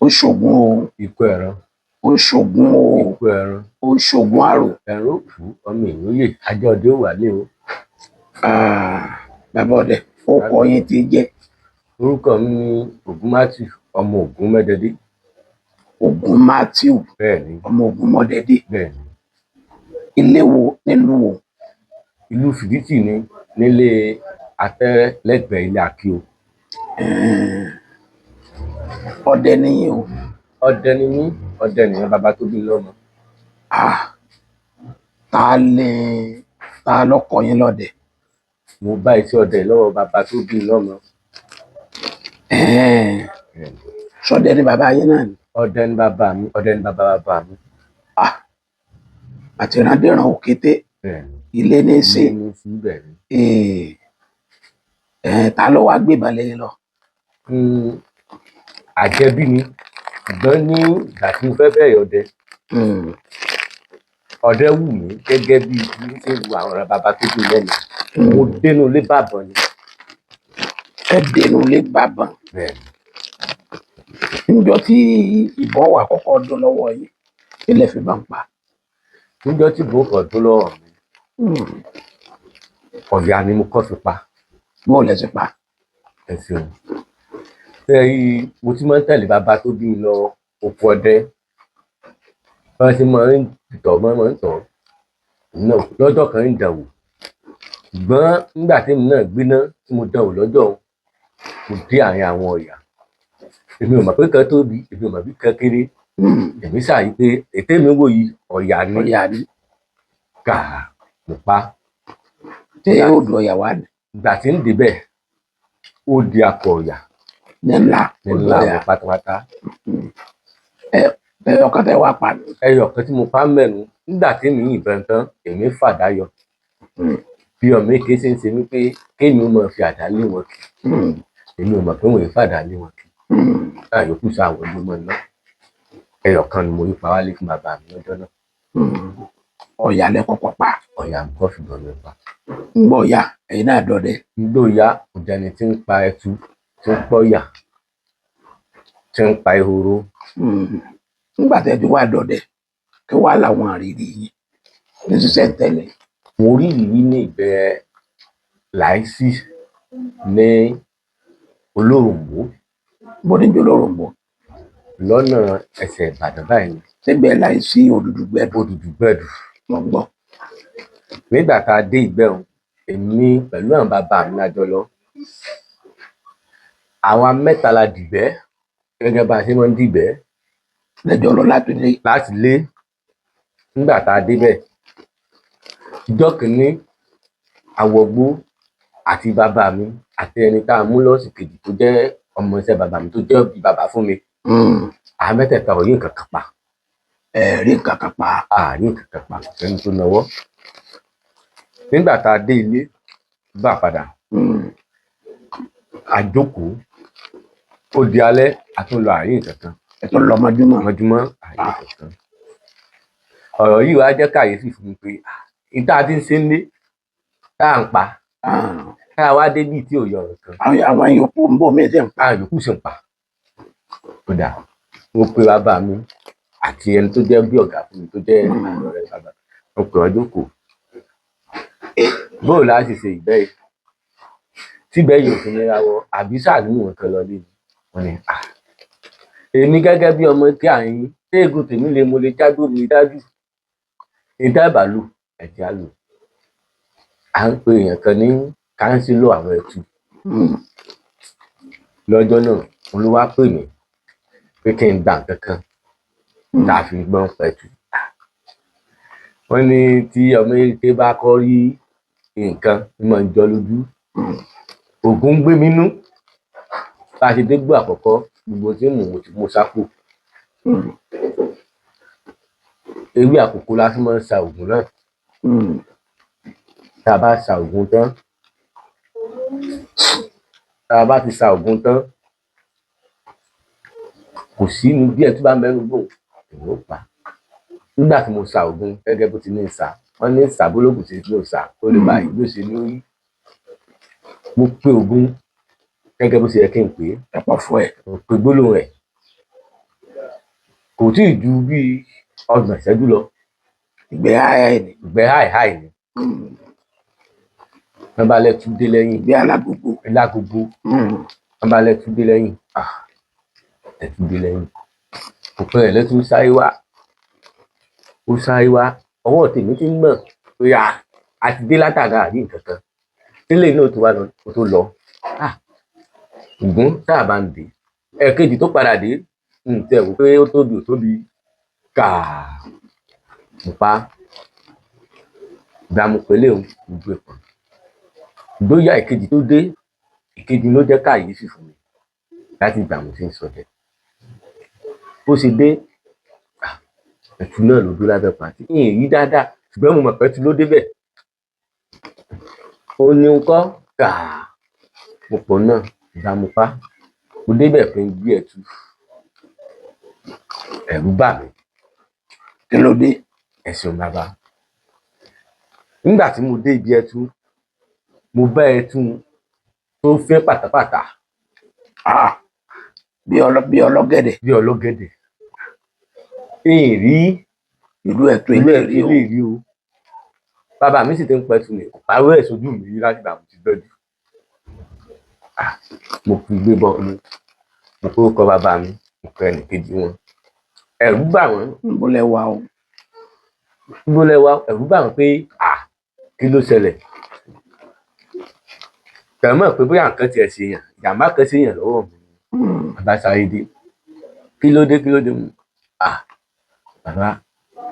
Ó ṣògùn o. Ikú ẹran. Ó ṣògùn o. Ikú ẹran. Ó ṣògùn àrò. Ẹran ó kú, ọmọ èèyàn yè, ajá ọdẹ ó wálé o. Ah, bàbá ọdẹ, ó kọ yín tí jẹ́? Orúkọ mi ni Ògún Matthew, ọmọ Ògún Mẹ́dẹ́dé. Ògún Matthew? Bẹ́ẹ̀ ni. Ọmọ Ògún Mọ́dẹ́dé? Bẹ́ẹ̀ ni. Ilé wo, nílùú wo? Ìlú Fìdítì ni, nílé Atẹ́rẹ́, lẹ́gbẹ̀ẹ́ ilé Akíò. Ọdẹ níyìn o? Ọdẹ ni mí, ọdẹ nìyẹn bàbá tó bí lọ́mọ. Ah, ta lè ta lọkọ yín lọ́dẹ? Mo bá iṣẹ́ ọdẹ lọ́wọ́ bàbá tó bí lọ́mọ. Bẹ́ẹ̀ ni. Sọdẹ ni bàbá yín náà ni? Ọdẹ ni bàbá mi, ọdẹ ni bàbá bàbá mi. Ah, àtìrandíran òkété. Bẹ́ẹ̀ ni. Ilé ní í ṣe. Ilé ní sí bẹ́ẹ̀ ni. Ta ló wá gbébọn lẹ́yìn lọ? Àjẹbí ni, ṣùgbọ́n ní ìgbà tí mo fẹ́ bẹ̀rẹ̀ ọdẹ, ọdẹ wù mí gẹ́gẹ́ bí bí ṣe wù àwọn ọ̀rẹ́ bàbá tó bí lẹ́nu. Mo dénú ilé bàbọ̀ ni. Ẹ dénú ilé bàbọn? Bẹ́ẹ̀ ni. Níjọ́ tí ìbọn wà kọ́kọ́ dún lọ́wọ́ yín, ilẹ̀ fi bá ń pa? Níjọ́ tí ìbò kọ̀ dún lọ́wọ́ mi, ọ̀yà ni mo kọ́ fi pa. Bó lẹ ti pa? Ẹ ṣeun. Ṣé rí, mo ti máa ń tẹ̀lé bàbá tó bí mi lọ oko ọdẹ. Bí wọ́n ṣe máa ń tọ̀, wọ́n máa ń tọ̀. Náà lọ́jọ́ kan ń dànwò. Ṣùgbọ́n nígbà tí èmi náà gbiná tí mo dánwò lọ́jọ́ òun, mo dé àárín àwọn ọ̀yà. Èmi ò mọ̀ pé kan tóbi, èmi ò mọ̀ bí kan kéré. Èmi ṣàrí pé ètè mi wò yìí, ọ̀yà ni. Ọ̀yà ni. Gàá, mo pa. Ṣé yóò dùn ọ̀yà wá ni? Ìgbà tí ń débẹ̀, ó di akọ ọ̀yà. Ní ńlá? Ní ńlá wọn pátápátá. Ẹyọ kan tẹ wá pa ni? Ẹyọ kan tí mo pa mẹ́nu, nígbà tí èmi yìnbọn tán, èmi fàdá yọ. Bí ọmọ èké ṣe ń ṣe mí pé kémi ó máa fi àdá lé wọn kì. Èmi ò mọ̀ pé wọ́n yìí fàdá lé wọn kì. Náà yòókù sá àwọn ojúmọ́ náà. Ẹyọ kan ni mo rí pa wálé fún bàbá mi lọ́jọ́ náà. Ọ̀yà lẹ kọ́kọ́ pa? Ọ̀yà ń kọ́ fìbọn mi pa. Ń gbọ́ ọ̀yà, ẹ̀yin náà dọdẹ? Nígbò ya, kò jẹni tí ń pa ẹtu, tí ń pọ̀yà, tí ń pa ehoro. Nígbà tẹ́ ti wá dọdẹ, kí wàá làwọn àrírí yín ní sísẹ̀ ń tẹ̀lé? Mo rí ìrírí ní ìgbẹ́ Láìsí ní Olóròǹbó. Bó ní jólóròǹbó? Lọ́nà ẹsẹ̀ Ìbàdàn báyìí ni. Sígbẹ́ Láìsí Òdùdù Gbẹ̀dù? Òdùdù Gbẹ̀dù. Mo gbọ́. Nígbà tá a dé ìgbẹ́ òun, èmi pẹ̀lú àwọn bàbá mi la jọ lọ. Àwa mẹ́ta la dìgbẹ́ gẹ́gẹ́ bá a ṣe máa ń dìgbẹ́. Lẹ́jọ́ lọ láti lé? Láti lé. Nígbà tá a débẹ̀, ìjọ́ kìíní, àwọ̀gbó àti bàbá mi àti ẹni tá a mú lọ́sì kejì tó jẹ́ ọmọ iṣẹ́ bàbá mi tó jẹ́ bí bàbá fún mi. Àwọn mẹ́tẹ̀ẹ̀ta ò rí nǹkan kan pa. Ẹ rí nǹkan kan pa? A rí nǹkan kan pa, kò sẹ́ni tó nawọ́. Nígbà tá a dé ilé, bá a padà, a jókòó, ó di alẹ́, a tún lọ, àárín nǹkan kan. Ẹ tún lọ mọ́júmọ́? Mọ́júmọ́, àárín nǹkan kan. Ọ̀rọ̀ yìí wá jẹ́ kàyéfì fún mi pé ìta ti ń ṣe ń lé tá à ń pa, tá a wá débì tí ò yọ ọ̀rọ̀ kan. Àwọn yòókù ń bò mí sí ń pa. Àwọn yòókù sì ń pa. Kódà mo pe bàbá mi àti ẹni tó jẹ́ bí ọ̀gá fún mi tó jẹ́ ọ̀rẹ́ bàbá, mo pè wọ́n jókòó. Bóò la ṣe ṣe ìgbẹ́ yìí tígbẹ́ yìí ò fi nira wọ àbí sáà nínú nǹkan lọ lé mi? Wọ́n ní à èmi gẹ́gẹ́ bí ọmọ tí à ń yín téègùn tèmi lè mo lè jágbó mi dájú ìdábàá lò ẹ̀jẹ̀ á lò. À ń pe èèyàn kan ní kánsílọ̀ àwọn ẹtù lọ́jọ́ náà. Òun ló wá pè mí pé kí n gba nǹkan kan tá a fi gbọ́n pẹ̀tù. Wọ́n ní tí ọmọ eke bá kọ́ rí nǹkan ní máa ń jọ lójú. Ògùn ń gbé mi nú. Bá a ṣe dégbò àkọ́kọ́, gbogbo tí mò ń ti mú sápò, ewé àkókò la fi máa ń sa ògùn náà. Tá a bá sa ògùn tán, tá a bá ti sa ògùn tán, kò sí ní bí ẹ tó bá mẹ́nu gbò èmi ò pa. Nígbà tí mo sa ògùn gẹ́gẹ́ bó ti ní sà, wọ́n ní sàbólògùn sí ló sà ó lè báyìí ló ṣe lórí. Mo pe ògùn gẹ́gẹ́ bó ṣe yẹ kí n pè é. Ẹ pọ̀ fún ẹ. Mo pe gbólóhùn rẹ̀. Kò tí ì ju bíi 30 ìṣẹ́jú lọ. Ìgbẹ́ háì ni. Ìgbẹ́ háì háì ni. Wọ́n bá lẹ́tú dé lẹ́yìn. Ìgbẹ́ alágbogbo. Lágogo. Wọ́n bá lẹ́tú dé lẹ́yìn. Ẹ̀tú dé lẹ́yìn. Kò pẹ́ ẹ̀ lẹ́tú sáré wá. Ó sáré wá. Ọwọ́ tèmi ti ń gbọ̀n pé a ti dé látàgà àrí nǹkan kan. Tẹ́lẹ̀ náà tó wá lọ kó tó lọ. Ògún tá a bá ń dé. Ẹ̀ẹ̀kejì tó padà dé, n tẹ̀ wò pé ó tóbi ò tóbi. Kàá mo pa gba mo pẹ̀lẹ́ òun gbogbo ẹ̀ pọ̀n. Bóyá ìkejì tó dé, ìkejì ló jẹ́ kàyéfì fún mi láti ìgbà mo ti ń ṣọdẹ. Bó ṣe dé, ẹtu náà ló dúró lábẹ́ pàtí. N ì rí dáadáa, ṣùgbọ́n mo mọ̀ pé ẹtu ló débẹ̀. Ó ní ń kọ́ kàá mo pọ̀ náà gba mo pa. Mo débẹ̀ pé ń gbé ẹtu. Ẹ̀rù bà mí. Kí ló dé? Ẹ ṣeun bàbá. Nígbà tí mo dé ibi ẹtu, mo bá ẹtu tó fẹ́ pátápátá. Bí ọlọ́gẹ̀dẹ̀. Bí ọlọ́gẹ̀dẹ̀. N rí ìlú ẹtu ìlú ilé ẹtu rí o. ilé rí o. Bàbá mi sì ti ń pẹtu mi, kò parọ́ ẹ̀ sójú mi rí láti ìgbà mo ti gbọ́njú. Mo fi gbé bọ́ mi, mo kó kọ bàbá mi, mo kọ ẹnìkejì wọn. Ẹ̀rù bà wọ́n. Níbo lẹ wà o? Níbo lẹ wà? Ẹ̀rù bà wọ́n pé kí ló ṣẹlẹ̀? Kàn mọ̀ pé bóyá nǹkan tiẹ̀ ṣe yàn, ìjàmbá kan ṣe yàn lọ́wọ́ mi. Bàbá sáré dé. Kí ló dé? Kí ló dé? Bàbá,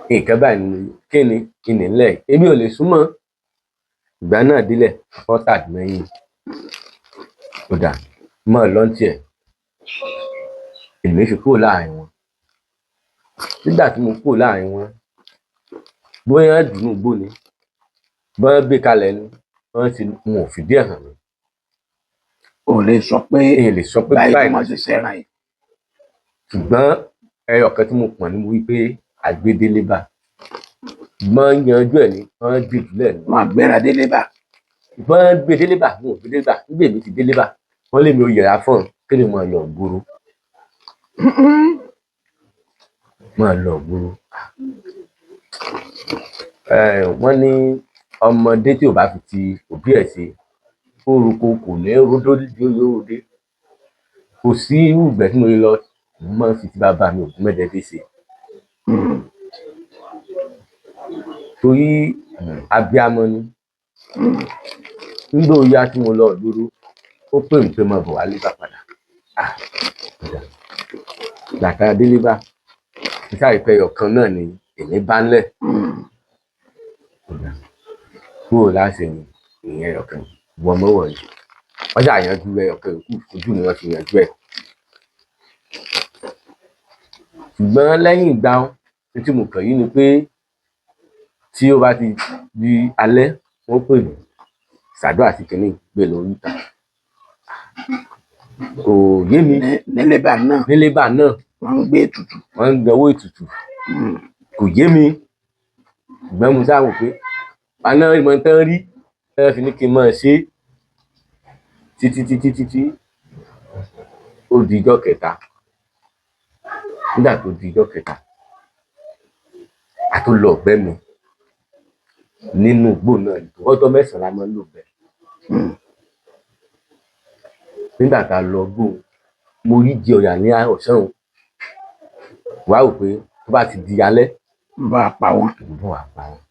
nǹkan báyìí ni kí ni kí ni ńlẹ̀? Èmi ò lè súnmọ́. Ìgbà náà délẹ̀, fọ́tà mẹ́yìn. Ó dà, mọ́ ọ lọ́ntì ẹ̀. Èmi fi kúrò láàrin wọn. Nígbà tí mo kúrò láàrin wọn, bóyá dùnú gbó ni, bóyá gbé kalẹ̀ ni, wọ́n ti wọn ò fìdí ẹ̀ hàn mí. O lè sọ pé Èmi lè sọ pé báyìí báyìí wọ́n ṣe sẹ́ran yìí. Ṣùgbọ́n ẹyọ kan tí mo pọ̀n ní mo wí pé àgbédélé bá. Wọ́n yanjú ẹ̀ ní, wọ́n gbé jùlẹ̀ ní. Wọ́n àgbéra délé bá. Wọ́n gbé délé bá, wọn ò gbé délé bá. Nígbà èmi ti délé bá, wọ́n lé mi ò yẹra fún un kí ni mo lọ gbòòrò. Mo lọ gbòòrò. Wọ́n ní ọmọdé tí ò bá fi ti òbí ẹ̀ ṣe, ó roko kò ní rodó lóde. Kò sí irú ìgbẹ́ tí mo lè lọ, mo máa ń fi ti bàbá mi ògún mẹ́dẹ́dẹ́ ṣe. Torí abiyamọ ni. Nígbà ó yá tí mo lọ ìgboro, ó pè mí pé mo bọ̀ wá lébà padà. Gbàtà délé bá, mo sáré pé ẹyọ kan náà ni èmi bá ń lẹ̀. Kúrò láṣẹ ni ìyẹn ẹyọ kan, wọ́n mọ̀ wọ̀nyí. Wọ́n ṣàyànjú ẹyọ kan kú, ojú mi wọ́n fi yanjú ẹ̀. Ṣùgbọ́n lẹ́yìn ìgbà ohun tí mo kàn yí ni pé tí ó bá ti di alẹ́, wọ́n pè mí, ṣàdúrà sí kínní gbé lórí ìta. Kò yé mi. Nílé bá náà. Nílé bá náà. Wọ́n ń gbé ètùtù. Wọ́n ń gbé owó ètùtù. Kò yé mi. Ṣùgbọ́n mo sá wò pé paná ìmọ̀ tán rí, ẹ fi ní kí n máa ṣe títí títí títí ó di ijọ́ kẹta. Nígbà tó di ijọ́ kẹta, a tó lọ ọ̀gbẹ́ mi nínú igbó náà, ọjọ́ mẹ́sàn-án la máa ń lò bẹ́ẹ̀. Nígbà tá a lọ igbó, mo rí jẹ ọ̀yà ní ọ̀sán o. Wàá rò pé tó bá ti di alẹ́, ń bá a pa wọ́n. Ń bọ̀ wá pa wọ́n.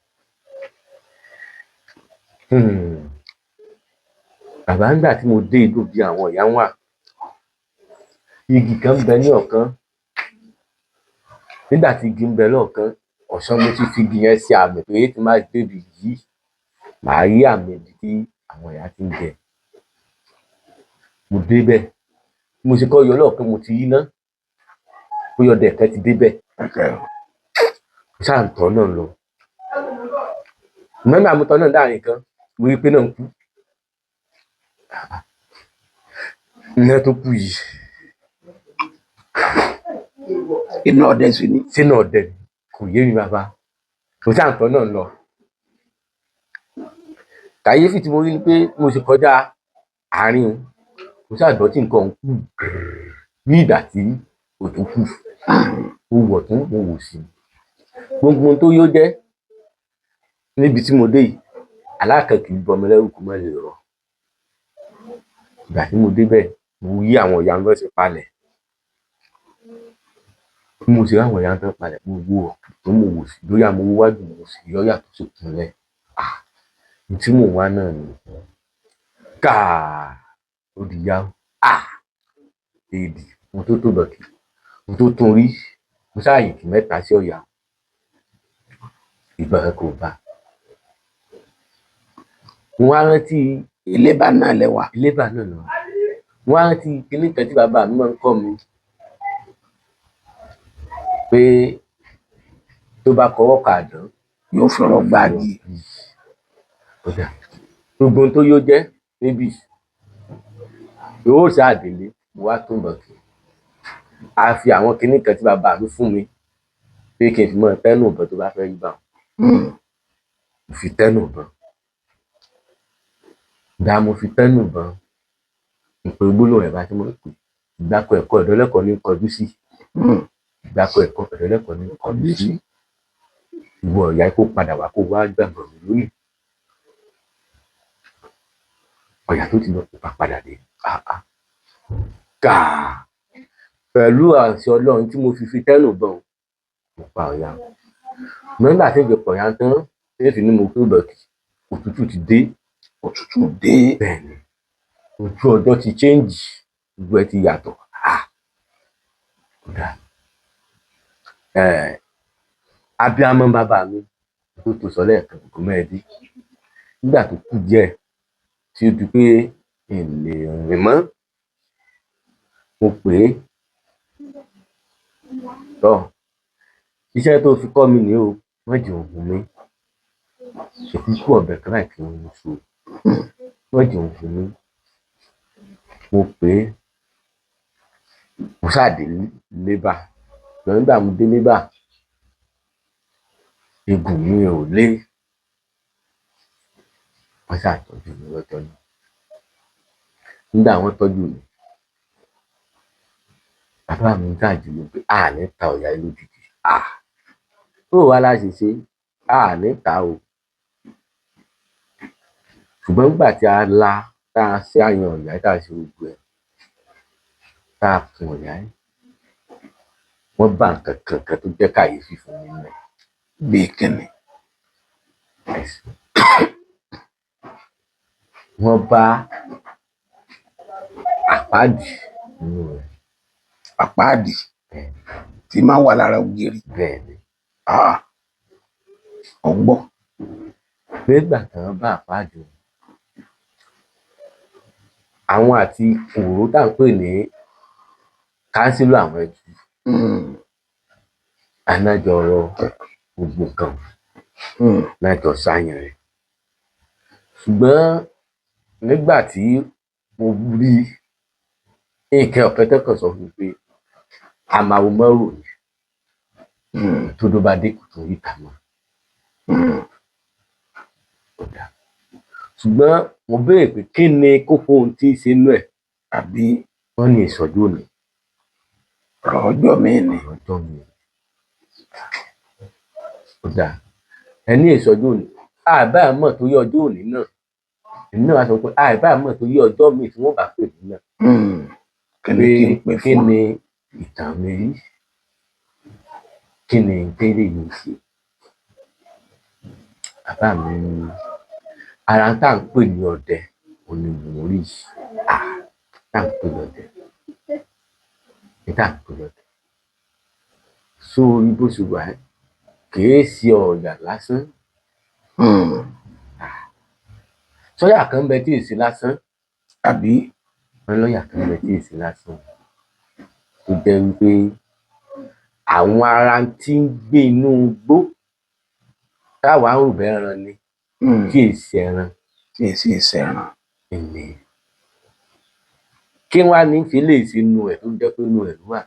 Bàbá, nígbà tí mo dé igbó bí àwọn ìyá wà, igi kan ń bẹ ní ọ̀kan. Nígbà tí igi ń bẹ lọ́ọ̀kan, ọ̀sán mo ti fi igi yẹn ṣe àmì pé tí n bá débi yìí, màá rí àmì ibi tí àwọn ìyá ti ń jẹ. Mo dé bẹ̀. Mo ṣe kọ́ yọ lọ́ọ̀kan, mo ti rí iná. Bóyá ọdẹ kan ti dé bẹ̀. Mo ṣáà ń tọ́ náà lọ. Nígbà mo tọ́ náà dáàrin kan, mo rí pé náà ń kú. Iná tó kú yìí. Iná ọdẹ sì ni. Sínú ọdẹ ni, kò yé mi bàbá. Mo ṣáà ń tọ́ náà lọ. Kàyéfì tí mo rí ni pé mo ṣe kọjá àárín o. Mo ṣáà gbọ́ tí nǹkan ń kú ní ìgbà tí òjò kù. Mo wọ̀ tún, mo wò sí, gbogbo ohun tó yó jẹ́ níbi tí mo dé yìí, alákan kì í bọmọ lẹ́rù kó má lè rọ. Ìgbà tí mo débẹ̀, mo rí àwọn ìyá wọn ṣe palẹ̀. Bí mo ṣe rí àwọn ìyá wọn palẹ̀, mo wo ọ̀tún, mo wò sí, lóyà mo wo wájú, mo sì yọ́yà tó sì kúnlẹ̀. Ah, ohun tí mò ń wá náà ni. Káà, ó di yá. Ah, èdì, mo tó tó bọ̀kì, mo tó tún rí, mo sáà yìnkì mẹ́ta sí ọ̀yà. Ìbọn kò bá. Mo wá rántí Ilébà náà lẹ́wà. Ilébà náà lọ. Mo wá rántí kinní kan tí bàbá mi máa ń kọ́ mi pé tó bá kọwọ́ kan àdán, yóò fọ̀rọ̀ gbági. Ó dà. Gbogbo ohun tó yó jẹ́ níbí yóò ṣáà délé. Mo wá tún bọ̀kì. A fi àwọn kinní kan tí bàbá mi fún mi pé kí n fi máa tẹ́nu ìbọn tó bá fẹ́ rí báun. Mo fi tẹ́nu ìbọn. Ìgbà mo fi tẹ́nu ìbọn, mo pe gbólóhùn ẹ̀ bá tí mo ń pè. Ìgbàkọ̀ ẹ̀kọ́ ìdọ́lẹ́kọ̀ọ́ ní kọjú sí. Ìgbàkọ̀ ẹ̀kọ́ ìdọ́lẹ́kọ̀ọ́ ní kọjú sí. Ìwọ ìyá kó padà wá kó wá gbàgbọ́ mi lónìí. Ọ̀yà tó ti lọ kó bá padà dé. Ah ah. Gàá. Pẹ̀lú àṣẹ Ọlọ́run tí mo fi tẹ́nu ìbọn, mo pa ọ̀yà. Nígbà tí ìjọ pọ̀ ya tán, tí èsì ni mo kú bọ̀kì, òtútù ti dé. Òtútù dé. Bẹ́ẹ̀ni. Ojú ọjọ́ ti change, gbogbo ẹ ti yàtọ̀. Ah. Kódà. Abiyamọ bàbá mi tó tó sọ lẹ́ẹ̀kan kò mẹ́ẹ̀dí. Nígbà tó kú díẹ̀ tí ó di pé n lè rìn mọ́, mo pè é. Tọ́, iṣẹ́ tó fi kọ́ mi ní o, má jẹ́ òun mi. Èkúkú ọ̀bẹ kan láì kí n so. Má jẹ́ òun mi. Mo pè é. Mo sáà dé lébà. Ṣùgbọ́n nígbà mo dé lébà, egun mi ò lé. Wọ́n ṣáà tọ́jú mi lọ́jọ́ náà. Nígbà wọ́n tọ́jú mi, bàbá mi ń ṣáà jù mí pé a ní ta ọ̀yà yìí lójijì. Ah! Bó wá la ṣe ṣe, a ní ta o. Ṣùgbọ́n nígbà tí a la, tá a ṣe àyàn ọ̀yà, tá a ṣe gbogbo ẹ̀, tá a kun ọ̀yà yìí, wọ́n bá nǹkan kan kan tó jẹ́ kàyéfì fún mi nínú ẹ̀. Bí kíni? Ẹ̀sìn. Wọ́n bá àpáàdì nínú rẹ̀. Àpáàdì Bẹ́ẹ̀ni. tí máa ń wà lára ògiri. Bẹ́ẹ̀ni. Ah! Ọ̀gbọ́n. Nígbà tí wọ́n bá àpáàdì wọn, àwọn àti kòró tá à ń pè ní kánsílọ̀ àwọn ẹtù. Anájọrọ gbogbo nǹkan. Láìjọ sáyẹn rẹ̀. Ṣùgbọ́n nígbà tí mo rí nǹkan ọ̀fẹ́ tẹ́kọ̀ sọ fún mi pé a máa wo mọ́rò ni. Tó dó bá dé kò tún rí ìta mọ́. Ó dáa. Ṣùgbọ́n mo béèrè pé kí ni kókó ohun tí ń ṣe inú ẹ̀? Àbí wọ́n ní ìsọjú òní. Ọ̀rọ̀ ọjọ́ mi ni. Ọ̀rọ̀ ọjọ́ mi ni. Ó dáa. Ẹ ní ìsọjú òní. Àbá mọ̀ torí ọjọ́ òní náà. Èmi náà wá sọ pé àbá mọ̀ torí ọjọ́ mi tí wọ́n bá pè mí náà. Kí ni kí n pè Kí fún? ni ìtàn mi rí? Kí ni ìbéèrè yìí ṣe? Bàbá mi ní ara tá à ń pè ní ọdẹ òní mò ń rí yìí. Ah! Tá à ń pè ní ọdẹ. Ní tá à ń pè ní ọdẹ. So bó ṣe wà ẹ́, kì í ṣe ọ̀yà lásán. Sọ́yà kan ń bẹ tí ì ṣe lásán. Àbí? Wọ́n lọ́yà kan ń bẹ tí ì ṣe lásán. Tó jẹ́ wípé àwọn ara tí ń gbé inú igbó táwa ń rò bẹ́ẹ̀ ẹran ni kí èsì ẹran. Kí èsì ẹran. Ẹ̀mí. Kí wá ní fi lè ṣe inú ẹ̀ tó jẹ́ pé inú ẹ̀ ló wà.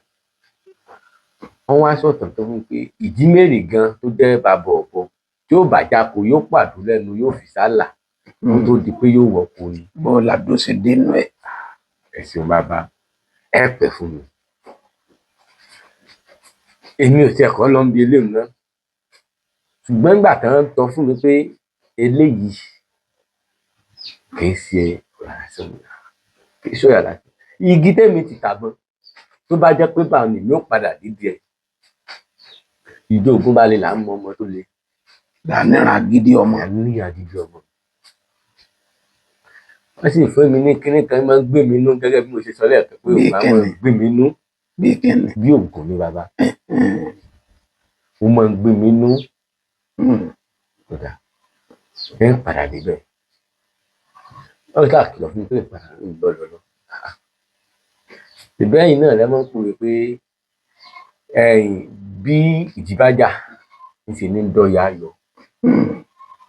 Wọ́n wá sọ̀tàn tó fún pé ìjímèrè gan tó jẹ́ bàbá ọ̀bọ tí ó bá jáko yóò pàdó lẹ́nu yóò fi sálà kó tó di pé yóò wọ́pọ̀ ni. Bọ́ọ̀lù àdó ṣe dénú ẹ̀. Ẹ ṣeun bàbá, ẹ pẹ́ fún mi. Èmi ò tiẹ̀ kọ́ lọ ń bi eléyìí náà, ṣùgbọ́n nígbà tí wọ́n sọ fún mi pé eléyìí kì í ṣe ọ̀yà lásán, kì í ṣe ọ̀yà lásán, igi tèmi ti tàbọn tó bá jẹ́ pé báwọn ni yóò padà dídì ẹ̀. Ìjọ ògùn bá lè là ń mọ ọmọ tó le. Lànìràn gidi ọmọ. Ní àdìdì ọmọ. Wọ́n sì fún mi ní kinní kan máa ń gbé mi nú, gẹ́gẹ́ bí mo ṣe sọ lẹ́ẹ̀kan pé Bí òun máa ń kíni? gbé mi nú. Bí kíni? Bí ògùn ni bàbá, ó máa ń gbé mi nú. Kódà ẹ ń padà débẹ̀, wọ́n ṣáà kìlọ̀ fún mi pé ìpadà ń gbọ́dọ̀ lọ. Ìbẹ́yìn náà lẹ́ máa ń pòwe pé ẹ̀yìn bí ìjì bá jà ńṣe ní dọ́ya yọ.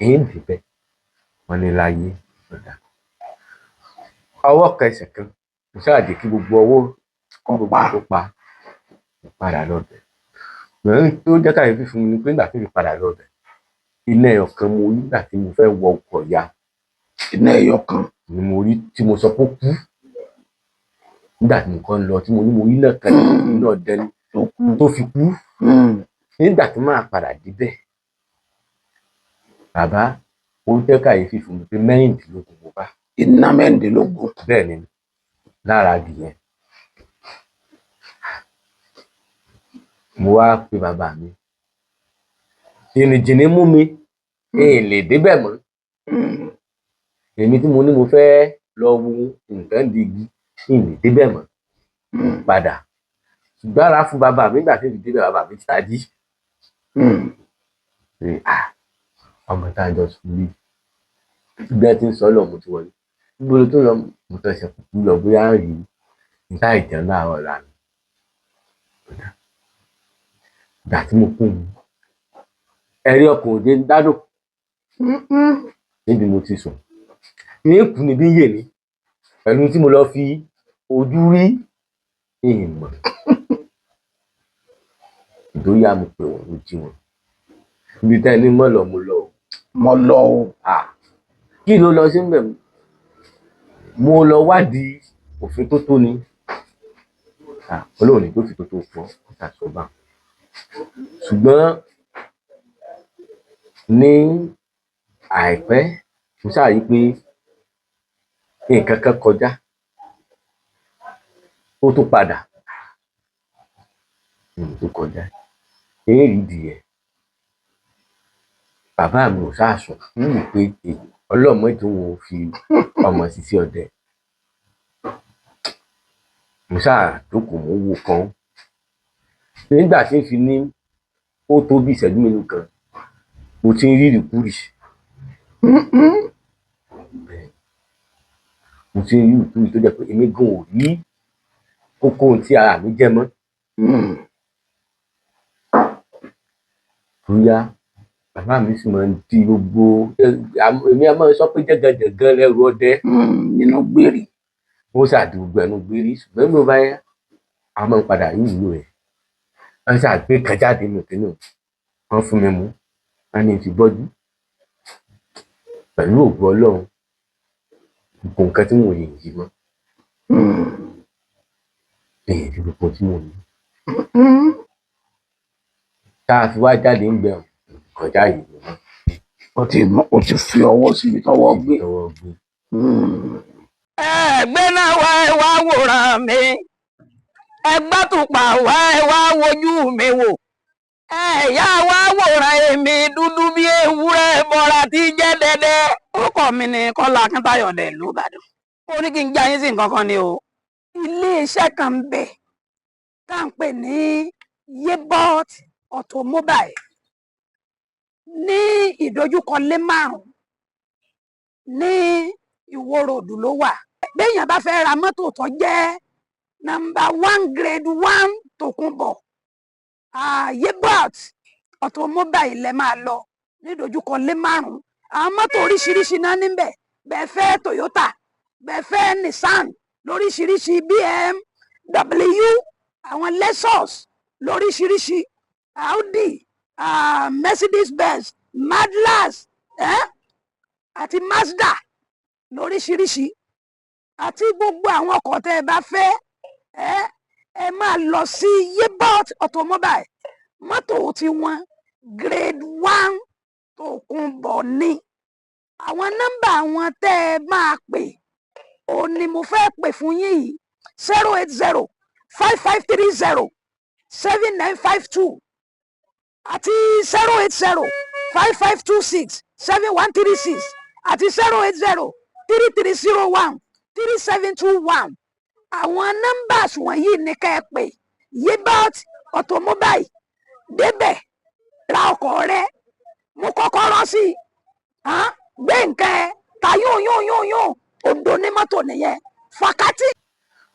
Èyí ń débẹ̀, wọ́n ní láyé ọ̀dà ọwọ́ kan ẹsẹ̀ kan, mo ṣáà jẹ́ kí gbogbo ọwọ́ Kó pa. Kó pa. Mo padà lọ́bẹ̀. Ṣùgbọ́n tó jẹ́ kàyéfì fún mi ni pé nígbà tí mo padà lọ́bẹ̀, iná ẹyọ kan mo rí nígbà tí mo fẹ́ wọ ọkọ̀ ya. Iná ẹyọ kan. Ni mo rí tí mo sọ pé ó kú nígbà tí mo kàn ń lọ, tí mo ní mo rí iná kan, iná ọdẹ ni tó kú. Tó fi kú. Nígbà tí màá padà débẹ̀, bàbá, ó jẹ́ kàyéfì fún mi pé 16 mo bá. Iná 16. Bẹ́ẹ̀ ni, lára igi yẹn. Mo wá pe bàbá mi, jìnnìjìnnì mú mi, n lè débẹ̀ mọ́. Èmi tí mo ní mo fẹ́ lọ wo nǹkan di igi, n lè débẹ̀ mọ́. Padà ṣùgbọ́n ara fún bàbá mi, nígbà tí èmi débẹ̀, bàbá mi ti tají pé ah, ọmọ tá a jọ sùn bí bí ẹ ti ń sọ lọ, mo ti wọlé, níbo ló tún lọ? Mo tẹsẹ̀ kúkú lọ, bóyá ń rí níta ìjẹun láàárọ̀ lánàá. Ìgbà tí mo kún un, ẹ̀rí ọkàn òde ń dádùn níbi mo ti sùn ní kú níbí ń yè mí pẹ̀lú tí mo lọ fi ojú rí ìmọ̀ ìdóyà. Mo pè wọ́n, mo jí wọn ibi tá ẹni mọ̀ lọ, mo lọ o. Mo lọ o. Ah, kí ló lọ sí mbẹ̀? Mo lọ wádìí òfin tó tó ni. Ah, Ọlọ́run ní tó fi tó tó fọ́ ọ̀tà sọ́ba. Ṣùgbọ́n ní àìpẹ́, mo ṣáà rí i pé nǹkan kan kọjá, ó tún padà tó kọjá èyí dìé. Bàbá mi ò ṣáà sùn ń wò pé ọlọ́mọ tí wọn ò fi ọmọ ṣiṣẹ́ ọdẹ. Mo ṣáà jókòó, mo wò kan nígbà tí n fi ní ó tó bí ìṣẹ́jú mélòó kan, mo ti ń rí ìrìkúrì. Bẹ́ẹ̀, mo ti ń rí ìrìkúrì tó jẹ́ pé èmi gan ò rí kókó ohun tí ara mi jẹ́ mọ́. Bóyá bàbá mi sì máa ń di gbogbo, èmi a máa sọ pé jẹ́gànjẹ̀gàn lẹ́rù ọdẹ. Nínú gbèrè. Ó ṣàdì gbogbo ẹnu gbérí, ṣùgbọ́n bí ó bá yá, a máa ń padà rí ìwúlò rẹ̀. Wọ́n ṣàgbé kan jáde nínú kínní, wọ́n fún mi mú, wọ́n ní ti gbọ́jú pẹ̀lú ògo Ọlọ́run, gbogbo nǹkan tí mò ń yìí mọ́ èyí ti gbogbo tí mò ń yí tá a fi wá jáde ń bẹ̀ kọjá yìí mọ́. O ti fi ọwọ́ síbi tọ́wọ́ gbé. Tọwọ́ gbé. Ẹ gbé náà wá, ẹ wá wòran mi, ẹ gbátùpà wá, ẹ wá wojú mi wò, ẹ yá wá wòran èmi dúdú bí ewúrẹ́ bọ́ra tí jẹ́ dẹ́dẹ́. Orúkọ mi ni Kọ́lá Akíntayọ̀ dẹ̀ ìlú Ìbàdàn. Ó ní kí n já yín sí nǹkan kan ni o. Iléeṣẹ́ kan ń bẹ tá à ń pè ní Yebot Automobile ní ìdojúkọ lé márùn ní Ìwó Road ló wà. Béèyàn bá fẹ́ ra mọ́tò tó jẹ́ number one, grade one, tòkunbọ̀, Yebot Automobile lẹ máa lọ ní ìdojúkọ lé márùn. Àwọn mọ́tò oríṣiríṣi náà níbẹ̀. Bẹ́ẹ̀ fẹ́ Toyota, bẹ́ẹ̀ fẹ́ Nissan lóríṣiríṣi, BMW, àwọn Lexus lóríṣiríṣi, Audi, Mercedes Benz, Mazda, àti Mazda lóríṣiríṣi, àti gbogbo àwọn ọkọ̀ tẹ́ ẹ bá fẹ́, ẹ máa lọ sí Yebot Automobile. Mọ́tò tiwọn grade one tòkunbọ̀ ni. Àwọn nọ́mbà wọn tẹ́ ẹ máa pè òun ni mo fẹ́ pè fún yín yìí: 08055307952 àti 08055267136 àti 08033013721. Àwọn numbers wọ̀nyí ni ká ẹ pè. Yibot Automobile, débẹ̀ ra ọkọ̀ rẹ, mú kọ́kọ́rọ́ sí i, hàn, gbé nǹkan ẹ ta yóò yóò yóò yóò òǹdó ní mọ́tò nìyẹn fàkátì.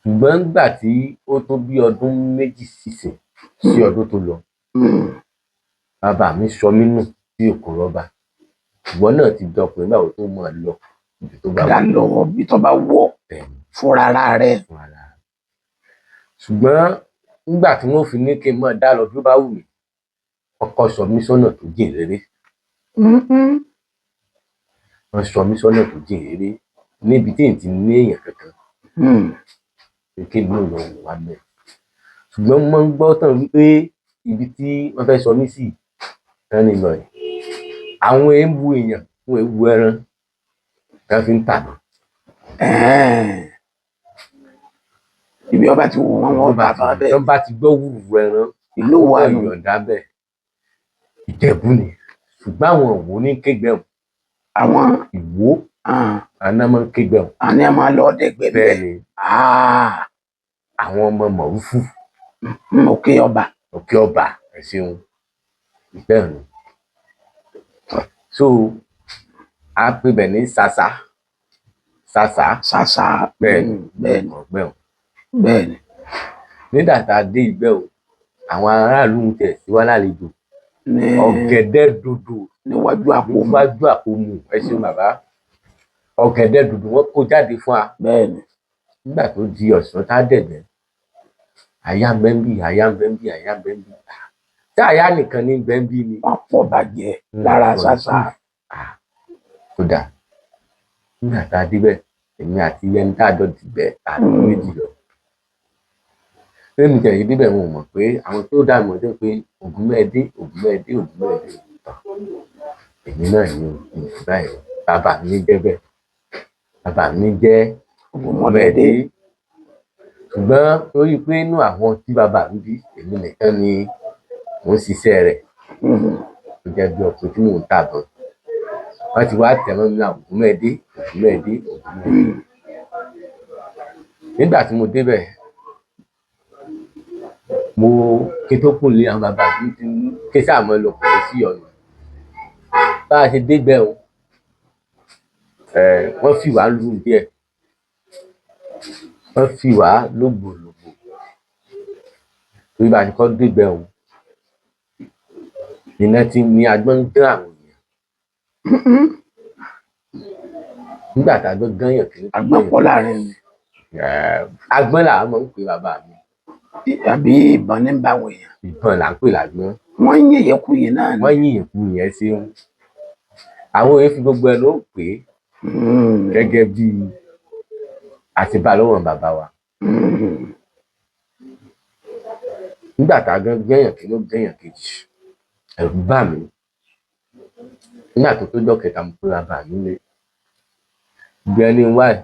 Ṣùgbọ́n nígbà tí ó tó bí ọdún 2 sísìn sí ọdún tó lọ, bàbá mi sọ mí nù bí òkú rọ́bà. Ìwọ náà ti dọkùnrin báwo tó máa lọ ibi tó bá dá wù lọ bí tó bá wọ̀ bẹ́ẹ̀ ni fúnra ara rẹ̀. Fún ara rẹ̀. Ṣùgbọ́n nígbà tí wọ́n fi ní kí n máa dá lọ bí ó bá wù mí, ọkọ sọ mí sọ́nà tó jìn réré. Wọ́n sọ mí sọ́nà tó jìn réré níbi tí n ti ní èèyàn kankan pé kí n lọ wò wá bẹ́ẹ̀. Ṣùgbọ́n mo máa ń gbọ́ tán wípé ibi tí wọ́n fẹ́ sọ mí sí tán ní lọ yìí, àwọn èèwù èèyàn, wọn èèwù ẹran tí wọ́n fi ń tà mí. Ibi ọba ti wù wọ́n, wọ́n bá bá bẹ́ẹ̀. Wọ́n bá ti gbọ́ wùrù ẹran, Ìlú wa wọ́n nù. yọ̀ǹda bẹ́ẹ̀. Ìjẹ̀bú ni, ṣùgbọ́n àwọn Ìwó ní kégbẹ́ wọn. Àwọn Ìwó àná máa ń kégbẹ́ wọn. Àní a máa lọ dẹ̀gbẹ́ Bẹ́ẹ̀ bẹ́ẹ̀. ni, àwọn ọmọ Mọ̀rúfù. Òkè Ọba. Òkè Ọba, ẹ ṣeun, bẹ́ẹ̀ ni. So a pè bẹ̀ ní Sàsà Sàsà. Ṣàṣà. Bẹ́ẹ̀ ni. Bẹ́ẹ̀ ni. Ọ̀gbẹ́ wọn. Bẹ́ẹ̀ ni. Nígbà tá a dé ibẹ̀ o, àwọn aráàlú ń tẹ̀ sí wa lálejò. Ní Ọ̀gẹ̀dẹ̀ dòdò níwájú àpò mu. Níwájú àpò mu, ẹ ṣeun bàbá, ọ̀gẹ̀dẹ̀ dòdò wọn kó jáde fún wa. Bẹ́ẹ̀ ni. Nígbà tó di ọ̀sán tá a dẹ̀gbẹ́, àyà ń bẹ́ ń bì, àyà ń bẹ́ ń bì, àyà ń bẹ́ ń bì, tá àyà nìkan ní bẹ́ ń bì ni. Wọ́n pọ̀ bàjẹ́ lára Ṣàṣà. Kódà nígbà tá a débẹ̀, èmi àti ẹni tá a jọ dìgbẹ́ àti méjì lọ lẹ́nu tẹ̀yìn débẹ̀, wọn ò mọ̀ pé àwọn tó dà mọ̀ jẹ́ pé ògùn mẹ́ẹ̀ẹ́dé, ògùn mẹ́ẹ̀ẹ́dé, ògùn mẹ́ẹ̀ẹ́dé tán. Èmi náà ní ìlú báyìí, bàbá mi jẹ́ bẹ́ẹ̀, bàbá mi jẹ́ Ògúnmọ́bẹ̀dé. Ṣùgbọ́n torí pé inú àwọn tí bàbá mi bí, èmi nìkan ni mò ń ṣiṣẹ́ rẹ̀, ó jẹ́ bí ọkùnrin tí mò ń tà gan, wọ́n ti wá tẹ̀ mọ́ mi náà, ògùn mẹ́ẹ̀ẹ́dé, ògùn mẹ́ẹ̀ẹ́dé, ògùn mẹ́ẹ̀ẹ́dé. Nígbà tí mo débẹ̀, mo kí tó kùn lé àwọn bàbá mi ti ń ké sáà mọ́ lọ kò sí ọ̀nà bá a ṣe dégbẹ́ o. Wọ́n fi wá lù díẹ̀, wọ́n fi wá lógbòlògbò torí bá a ṣe kọ́ dégbẹ́ o, iná ti ní agbọ́n ń gán àwọn èèyàn. Nígbà tá a gbọ́n gán yàn kí Àgbọn pọ̀ láàrin mi. Agbọ́n làwọn máa ń pè bàbá mi. Àbí ìbọn ní bá àwọn èèyàn? Ìbọn là ń pè lágbọ́n. Wọ́n ń yẹ̀yẹ́ kú yìí náà ni. Wọ́n yìn ìkú yẹn sí ń àwọn èèyàn fi gbogbo ẹnu ó pè é gẹ́gẹ́ bí àtibá lọ́wọ́ bàbá wa. Nígbà tá a gán gẹ́yàn kí ló gẹ́yàn kejì, ẹ̀rù bà mí. Nígbà tó tójọ́ kẹta, mo pé bàbá mi lé gbẹ́ni wáì,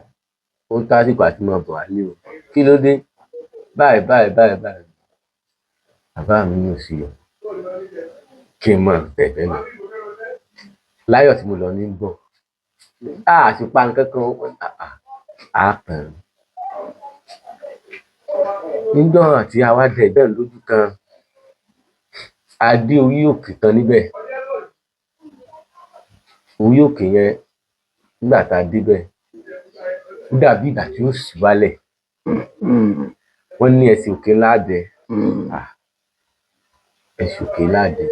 ó ń tásìkò àti máa bọ̀ wálé o, kí ló dé báyìí báyìí báyìí báyìí? Bàbá mi ní òsì yọ kí n máa bẹ̀bẹ̀ lọ láyọ̀ tí mo lọ ní bọ̀, a sì pa nǹkan kan á pẹ̀rù níjọ́ àti àwa dẹ̀ bẹ́ẹ̀ lójú kan, a dé orí òkè kan níbẹ̀. Orí òkè yẹn, nígbà tá a débẹ̀, ó dàbí ìgbà tí ó sì wálẹ̀. Wọ́n ní ẹsẹ̀ òkè ńlá dẹ, ẹsẹ̀ òkè ńlá dẹ.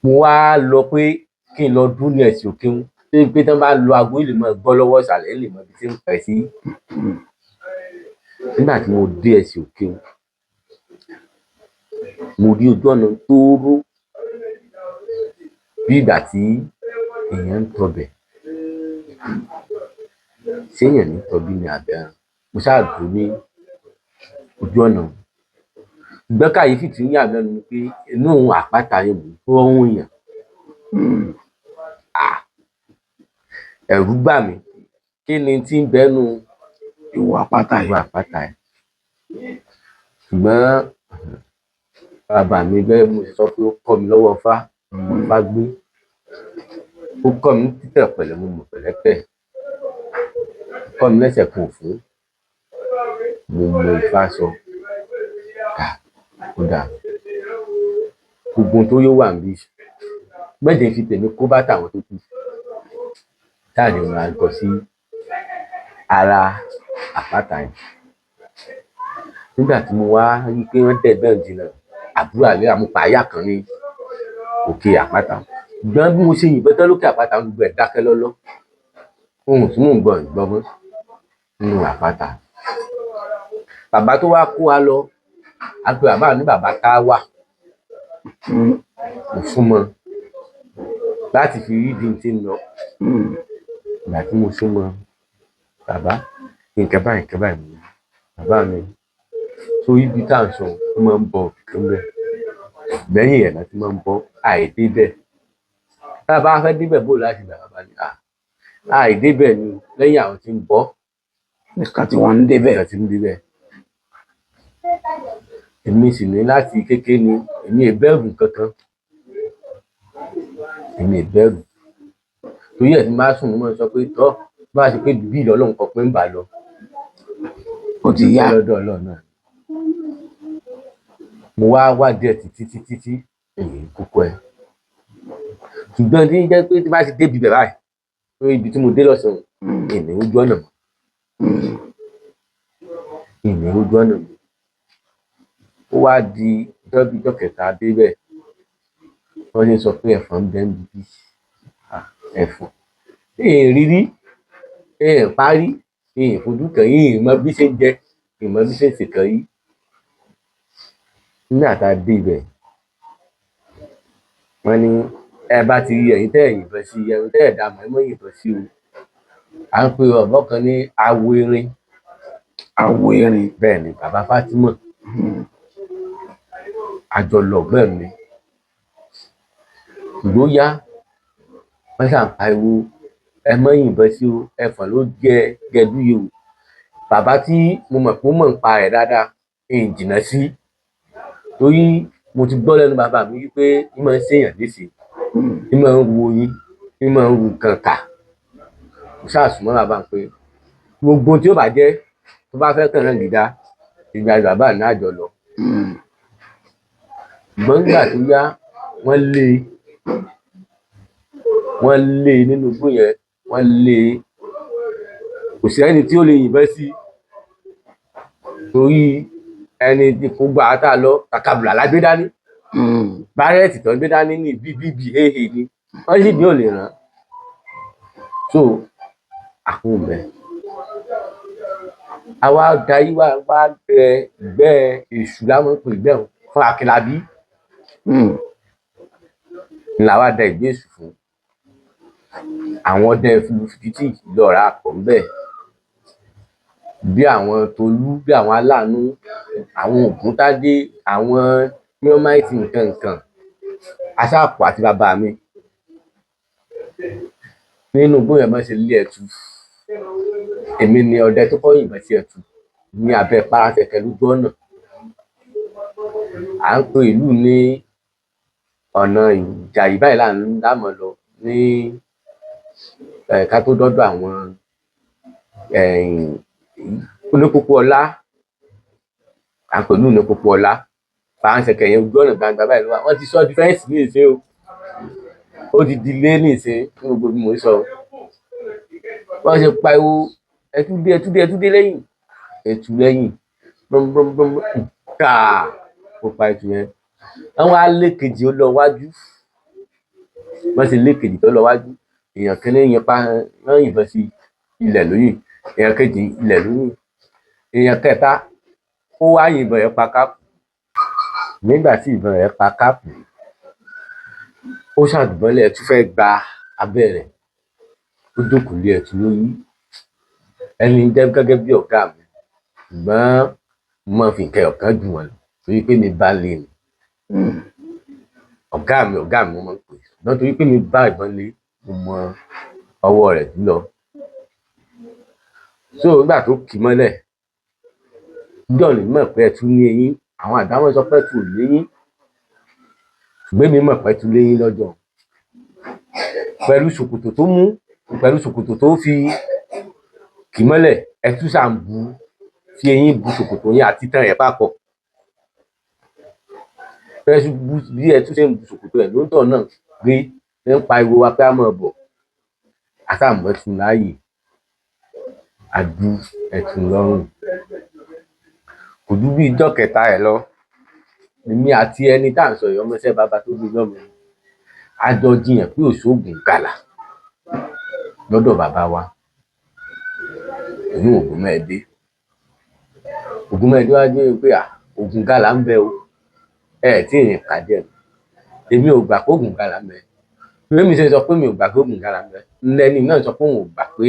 Mo wá lọ pé kí n lọ dúró ní ẹsẹ̀ òkè ń pé tí wọ́n bá lo aago yìí lè máa gbọ́ lọ́wọ́ ìsàlẹ̀, lè mọ ibi tí ń pẹ́ sí. Nígbà tí mo dé ẹsẹ̀ òkè ń, mo rí ojú ọ̀nà tóóró bí ìgbà tí èèyàn ń tọbẹ̀. Séèyàn ní tọbí ni àbí ẹran? Mo ṣáà dúró ní ojú ọ̀nà. Ṣùgbọ́n kàyéfì tí ń yà mí lẹ́nu ni pé inú àpáta yẹn mò ń gbọ́ ohùn èèyàn. Ẹ̀rù bà mí, kí ni tí ń bẹ́nu Ìwọ àpáta ìwọ yìí. Àpáta yẹn? Ṣùgbọ́n bàbá mi, bẹ́ẹ̀ mo ṣe sọ pé ó kọ́ mi lọ́wọ́ Ifá, Ifá gbé, ó kọ́ mi ní títẹ̀ pẹ̀lẹ́, mo mọ̀ pẹ̀lẹ́pẹ̀, ó kọ́ mi lẹ́sẹ̀ kan òfún, mo mọ Ifá sọ. Kà ó dáa, gbogbo ohun tó yóò wà níbí mẹ́jẹ̀ fi tèmi kó bá tàwọn tó kù táà ní wọn á kọ sí ara àpáta yẹn. Nígbà tí mo wá rí i pé wọ́n dẹ̀ bẹ́ẹ̀ jìnnà, àbúrò àlẹ́ àmupàáyà kan ní òkè àpáta, ṣùgbọ́n bí mo ṣe yìnbọn tán lókè àpáta, gbogbo ẹ̀ dákẹ́ lọ́lọ́. Ohun tí mò ń gbọ́ ìgbọ́ mọ́ nínú àpáta. Bàbá tó wá kó wa lọ, a pe bàbá ní bàbá tá wà. Mo súnmọ́ láti fi rí ibi tí ń lọ. Ìgbà tí mo súnmọ́ bàbá, nǹkan báyìí, nǹkan báyìí mo rí. Bàbá mi tó ibi tá à ń sọ, ó máa ń bọ òkè ńbẹ̀, lẹ́yìn ẹ̀ láti máa ń bọ àìdébẹ̀. Tá a bá fẹ́ débẹ̀, bó láti gbà? Bàbá ní àìdébẹ̀ ni lẹ́yìn àwọn tí ń bọ́. Nìkan tí wọ́n ń débẹ̀. Nìkan tí ń débẹ̀. Èmi sì ní láti kékeré ni èmi ì bẹ̀rù kankan, èmi ì bẹ̀rù, torí ẹ̀ tí n bá sùn, mo máa ń sọ pé tọ́ bá a ṣe pé bí ìlọ́lọ́run kọ pé ń bà lọ. Ó ti yá. Lọ́dọ̀ Ọlọ́run náà. Mo wá wádìí ẹ̀ títí títí tí èyí kókó ẹ̀, ṣùgbọ́n tí ń jẹ́ pé tí bá ti débi bẹ̀ báyìí, lórí ibi tí mo dé lọ́sàn-án, ìní ojú ọ̀nà mọ́, ìní ojú ọ̀nà mọ́. Ó wá di ọjọ́ bíi ọjọ́ kẹta débẹ̀, wọ́n ṣe sọ pé ẹ̀fọn ń bẹ ń bíbí. Ẹ̀fọn èè rírí, èè parí, èè fojú kàn, èè mọ bí ṣe ń jẹ, èè mọ bí ṣe ń ṣèkàn yìí. Nígbà tá a dé ibẹ̀, wọ́n ní ẹ bá ti rí ẹ̀yin tẹ́ ẹ̀ yìnbọn sí ẹ̀yin tẹ́ ẹ̀ dá mọ̀, ẹ mọ́ yìnbọn sí o. À ń pe ọ̀bọ kan ní awo erin. Awo erin. Bẹ́ẹ̀ ni, bàbá Fátímọ̀. Àjọlọ̀gbọ́n mi ló yá, wọ́n ṣà ń pariwo ẹ mọ́ yìnbọn sí o, ẹfọ̀n ló jẹ gẹdú yìí o. Bàbá tí mo mọ̀ pé ó mọ̀ ń pa rẹ̀ dáadáa ń jìnnà sí, torí mo ti gbọ́ lẹ́nu bàbá mi wípé ń máa ń ṣèyàn léṣe, ń máa ń ru oyin, ń máa ń ru nǹkan kà. Mo ṣáà súnmọ́ bàbá mi pé gbogbo tí ó bá jẹ́ tó bá fẹ́ kàn náà gíga ìgbà bàbá mi àjọ lọ. Ṣùgbọ́n nígbà tó yá, wọ́n lé e, wọ́n lé e nínú igbó yẹn, wọ́n lé e, kò sí ẹni tí ó lè yìnbọn sí, torí ẹni tí kò gbà á tà lọ kàkàbùlà la gbé dání, bárẹ́ẹ̀tì tó ń gbé dání ní bíbí hehe ni wọ́n sì ní ò lè ràn. So àpò mẹ́ àwa darí wá wá bẹ ìgbẹ́ èṣù láwọn pè ìgbẹ́ òun fún Akínlábí ńlá wa da ìgbẹ́ èṣù fún àwọn ọdẹ fìdítì lọ́ra pọ̀ ńbẹ̀, bí àwọn Tolú, bí àwọn aláàánú, àwọn Ògúntádé, àwọn míọ́máìtì, nǹkan nǹkan aṣáàpọ̀ àti bàbá mi nínú bóyá bá ṣe lé ẹtu. Èmi ni ọdẹ tó kọ́ yìnbọn sí ẹtu ní abẹ́ parasẹ̀kẹ́ lójú ọ̀nà. À ń pe ìlú ní ọ̀nà Ìjàyè báyìí là ń dámọ̀ lọ ní ká tó dọ́dọ̀ àwọn onípópó ọlá. À ń pè ní onípópó ọlá parasẹ̀kẹ́ yẹn, ojú ọ̀nà gbangba báyìí ló wà. Wọ́n ti sọ di fẹ́ǹsì ní ìsín o, ó ti di ilé ní ìsín ní gbogbo bí mo ń sọ. Wọ́n ṣe pariwo ẹtú dé, ẹtú dé, ẹtú dé lẹ́yìn, ẹtú lẹ́yìn, bọ́m̀bọ́m̀bọ́m káà, ó pa ẹtù yẹn. Àwọn alẹ́ kejì ó lọ wájú, wọ́n ṣe lé kejì tó lọ wájú, èèyàn kìíní yẹn pa, wọ́n yìnbọn sí ilẹ̀ lóyìn, èèyàn kejì ilẹ̀ lóyìn, èèyàn kẹta ó wá yìnbọn yẹn pa káàpù. Nígbà tí ìbọn rẹ̀ pa káàpù, ó ṣàdùbọ́lẹ̀, ẹtù fẹ́ gba abẹ́ rẹ̀, ó jókòó lé ẹtù lórí. Ẹni jẹ́ gẹ́gẹ́ bí ọ̀gá mi, ṣùgbọ́n mo máa fi nǹkan ọ̀kan jù wọ́n lọ. Torí pé mi bá lè ní ọ̀gá mi mo máa ń pè é, ṣùgbọ́n torí pé mi bá ìbọn lé, mo mọ ọwọ́ rẹ̀ jùlọ. So nígbà tó kì í mọ́lẹ̀, John mọ̀ pé ẹtu ní eyín. Àwọn àgbà wọn sọ pé ẹtu ò léyín, ṣùgbọ́n èmi mọ̀ pé ẹtu léyín lọ́jọ́, pẹ̀lú ṣòkòtò tó mú, pẹ̀lú ṣòkòtò tó fi kì í mọ́lẹ̀. Ẹtu ṣà ń bu fi eyín bu ṣòkòtò yẹn àti tán rẹ̀ papọ̀. Bí ẹtu ṣe ń bu ṣòkòtò ẹ̀ lóńtọ̀ náà gbé ń pariwo wa pé a máa bọ̀, àtàmọ́ ẹtu láàyè, àdú ẹtu lọ́rùn. Kò ju bí ijọ́ kẹta ẹ̀ lọ, èmi àti ẹni tá à ń sọ yìí, ọmọọṣẹ́ bàbá tó bí lọ́mọ, a jọ jiyàn pé òṣoògùn gàlà lọ́dọ̀ bàbá wa inú Ògúnmẹ́ẹ̀dé. Ògúnmẹ́ẹ̀dé wá jẹ́ pé à Ògùn gàlà ń bẹ o, ẹ tí ì rìn pàdé ẹ̀. Èmi ò gbà pé Ògùn gàlà ń bẹ. Bí mi ṣe sọ pé mi ò gbà pé Ògùn gàlà ń bẹ, lẹ́ni náà sọ pé òun ò gbà pé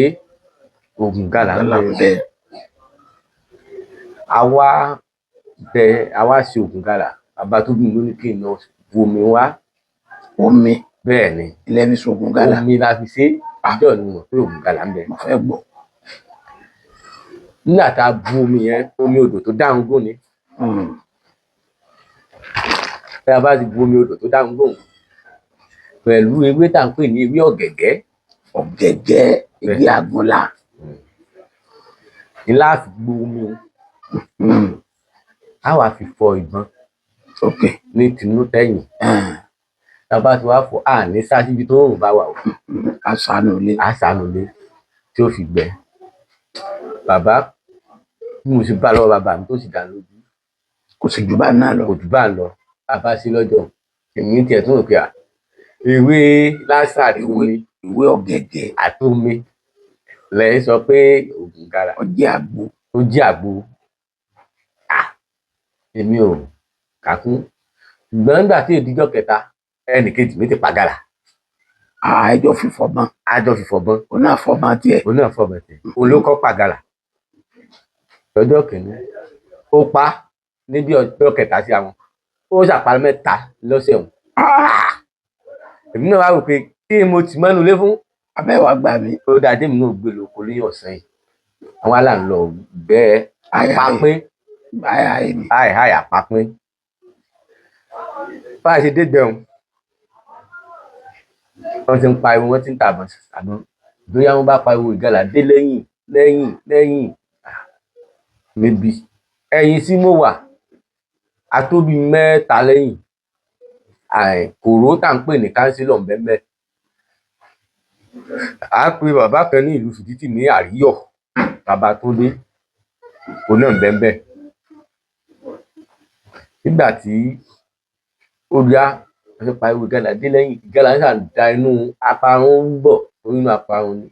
Ògùn gàlà ń bẹ. Àwa bẹ, àwa ṣe Ògùn gàlà. Bàbá tó bí mi ló ní kí n lọ bu omi wá. Omi? Bẹ́ẹ̀ ni. Ilẹ̀ fi ṣògùn gàlà? Omi la fi ṣe. Àjọ ni mo mọ̀ pé Ògùn gàlà ń bẹ. Mo fẹ́ gbọ́. Nígbà tá a bu omi yẹn, omi odò tó dáhùn gùn ni. Bí a bá ti bu omi odò tó dáhùn gùn pẹ̀lú ewé tá à ń pè ní ewé ọ̀gẹ̀gẹ́. Ọ̀gẹ̀gẹ́, ewé àgúnlá. Ní láti gbo omi o, á wàá fi fọ ìbọn ní tinú tẹ̀yìn. Tá a bá ti wá fọ, à ní sá síbi tó rùn bá wà o. Aṣáánú ilé. Á sànù ilé tí ó fi gbẹ. Bàbá, bí mo ṣe bá lọ́wọ́ bàbá mi tó sì dá lójú. Kò sì jù bá náà lọ. Kò jù bá ń lọ. Bàbá sí lọ́jọ́ èmi tiẹ̀ tún rò pé à ewé lásán àti omi. Ìwé ọ̀gẹ̀gẹ̀ àti omi lẹ́yìn sọ pé Ògùn gàlà. Ọjẹ́ àgbo. Ó jẹ́ àgbo. À èmi ò kàkún, ṣùgbọ́n nígbà tí ìdíjọ́ kẹta, ẹnì kejì mi ti pa gàlà. Àjọ fífọ̀ mọ́. Àjọ fífọ̀ bọ́n. Òun náà fọ̀ mọ́ tiẹ̀. Òun náà fọ̀ mọ́ tiẹ̀. Òun ló kọ́ pa gàlà lọ́jọ́ kìíní, ó pa níbi ọjọ́ kẹta sí àwọn, ó ṣàpá mẹ́ta lọ́sẹ̀ òun. Èmi náà wá rò pé kí mo ti mọ́nu lé fún. Abẹ́wà gbà mí. Ó dáa, jẹ́mi náà gbé lóko ní ọ̀sán yìí. Àwọn aláǹlọ bẹ́ẹ̀ àpapín. Àì àpapín. Bá a ṣe dé gbẹ̀hùn, wọ́n ti ń pariwo, wọ́n ti ń tàbọn àbọn. Bóyá wọ́n bá pariwo ìgalà dé lẹ́yìn lẹ́yìn lẹ́yìn níbi ẹ̀yìn tí mo wà, a tó bí mẹ́ta lẹ́yìn. Kòró tá à ń pè ní kánsílọ̀ ńbẹ́ńbẹ́. A pe bàbá kan ní ìlú Fìdítì ní Àríyọ̀, bàbá tó dé, òun náà ńbẹ́ńbẹ́. Nígbà tí ó yá, wọ́n ti pariwo ìgalà dé lẹ́yìn. Ìgalà ń ṣàn da inú aparun ń bọ̀, torí inú aparun ni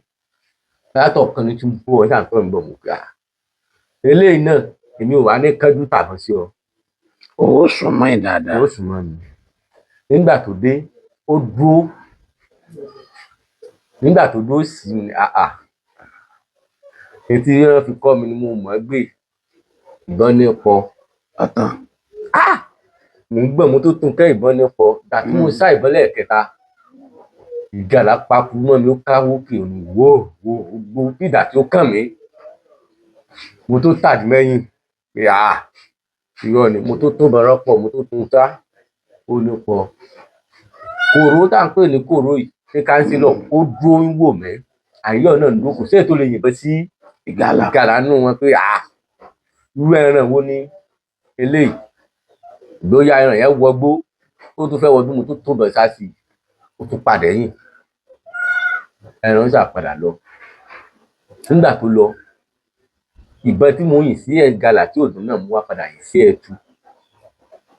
látọ̀ kan ní tí ń bọ̀, ṣàn tọ́ ń bọ̀. Mọ̀ pé à eléyìí náà, èmi ò wá ní kánjú tàbọn sí ọ. Owó sùn mọ́ ẹ̀ dáadáa. Ó sùn mọ́ mi. Nígbà tó dé, ó dúró. Nígbà tó dúró sí mi, àà etí wọn fi kọ́ mi ni mo mọ̀ ọ́ gbé ìbọn ní pọ̀. Ọ̀tàn. Mò ń gbọ̀n, mo tó tún kẹ́ ìbọn ní pọ̀. Ìgbà tí mo sá ìbọn lẹ́ẹ̀kẹta, ìgalà pakú mọ́ mi, ó káwó kè òní wò wò gbó bí ìgbà tí ó kàn mí. Mo tó tàdí mẹ́yìn pé àà irọ́ ni. Mo tó tó bọ̀rọ̀ pọ̀, mo tó tún sá, ó ní pọ̀. Kòró tá à ń pè ní kòró yìí ní kánsílọ̀, ó dúró ń wò mí. Àríyọ̀ náà ló kù sí èyí tó lè yìnbọn sí ìgalà. Ìgalà nù wọn pé àà irú ẹran wo ni eléyìí. Bóyá ẹran yẹn wọgbó, ó tún fẹ́ wọgbó, mo tún tó bọ̀ sá sí i, ó tún padà ẹ̀yìn. Ẹran ṣà padà lọ. Nígbà tó lọ, ìbọn tí mo yìn sí ìgalà tí òdùn náà mú wá padà yìn sí ẹtu,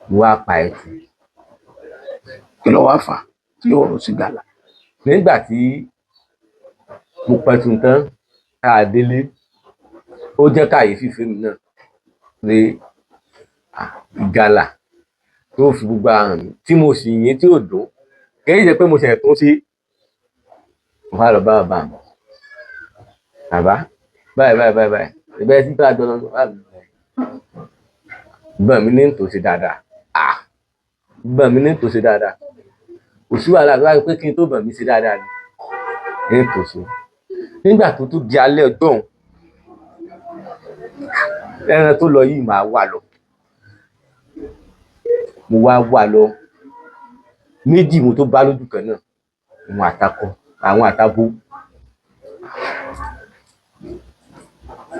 mo wá pa ẹtu. Kí ló wá fà tí ó rò sí gàlà? Nígbà tí mo pẹtu tán tá a délé, ó jẹ́ kàyéfì fún mi náà pé ìgalà tó fi gbogbo àrùn mi tí mo sì yìn tí ò dùn, kì í ṣe pé mo ṣẹ̀ tún sí. Mo wá lọ bá bàbá mi. Bàbá, báyìí báyìí báyìí báyìí, ìbẹ́ sí bá a jọ lọ bàbá mi. Ìbọn mi ní tòsí dáadáa. Ah, ìbọn mi ní tòsí dáadáa. Kò sí wàhálà tó bá rí pé kí n tó bọ̀ mí sí dáadáa ni ní tòsí. Nígbà tó tún di alẹ́ ọjọ́ òun, ẹran tó lọ yìí máa wà lọ. Mo wá wà lọ. Méjì mo tó bá lójú kan náà, àwọn àtakọ, àwọn àtabo.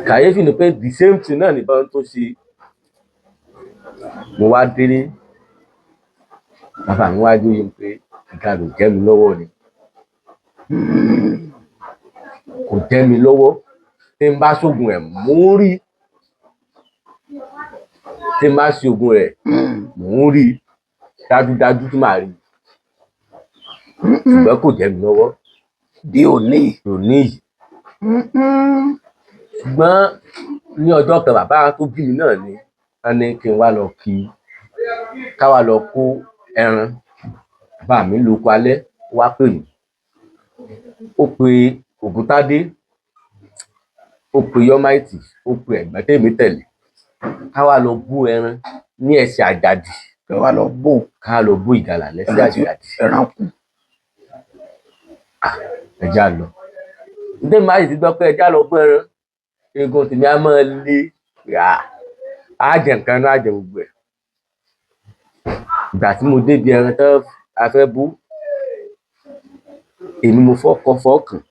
Kàyéfì ni pé the same thing náà nìbọn tó ṣe. Mo wá délé, bàbá mi wá jóye pé ìgalò jẹ́ mi lọ́wọ́ ni. Kò jẹ́ mi lọ́wọ́. Tí n bá ṣògùn ẹ̀, mò ń rí. Tí n bá ṣe ògùn rẹ̀, mò ń rí. Dájúdájú tí màá rí. Ṣùgbọ́n kò jẹ́ mi lọ́wọ́. Di òní yìí. Òní yìí. Ṣùgbọ́n ní ọjọ́ kan, bàbá tó bí mi náà ni wọ́n ní kí n wá lọ kí, ká wá lọ kó ẹran. Bàbá mi lóko alẹ́, ó wá pè mí. Ó pe Ògúntádé, ó pe Yọ́máìtì, ó pe ẹ̀gbọ́n tèmi tẹ̀lé. Ká wá lọ bú ẹran ní ẹsẹ̀ Àjàdì. Kí wá lọ bò. Ká lọ bú ìgalà lẹ́sẹ̀ Àjàdì. Ẹran kù. Ẹja lọ. Ǹjẹ́ màá sì ti gbọ́ pé ẹja lọ bú ẹran? Eegun tèmi á máa le. Yà á jẹ nǹkan náà, á jẹ gbogbo ẹ̀. Ìgbà tí mo débi ẹran tán a fẹ́ bú, èmi mo fọ́kọ fọ́ọ̀kàn.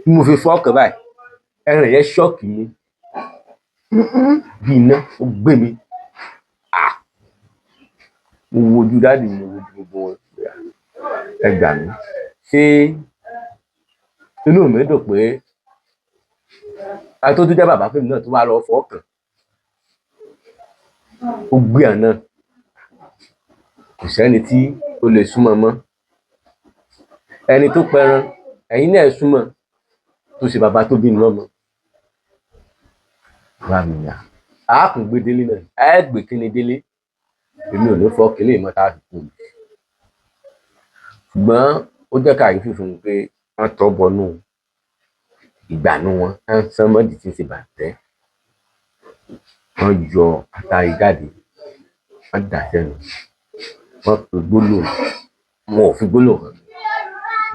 Bí mo fi fọ́ọ̀kàn báyìí, ẹran yẹn ṣọ́ọ̀kì mi. Bí iná, ó gbé mi. Ah! Mo wojú dáàdì mi, mo wojú gbogbo wọn. Ẹ gbà mí. Ṣé inú mi dùn pé a tó tún jẹ́ bàbá fún mi náà tó wá lọ fọ́ọ̀kàn. Ó gbé àná. Kò sẹ́ni tí ó lè súnmọ́ mọ́. Ẹni tó pẹran, ẹ̀yin náà súnmọ́, tó ṣe bàbá tó bí mi lọ́mọ. Bàbá mi yà. A kún gbé délé náà. Ẹ gbé kíni délé. Èmi ò ní fọ́ kílé mọ́ tá a fi kú mi. Ṣùgbọ́n ó jẹ́ kàyéfì fún mi pé wọ́n tọ́ bọnú ìgbànú wọn, wọ́n sán mọ́dì tí ń ṣe bàtẹ́. Wọ́n yọ atari jáde, wọ́n dà sẹ́nu, wọ́n pe gbólóhùn, wọn ò fi gbólóhùn hàn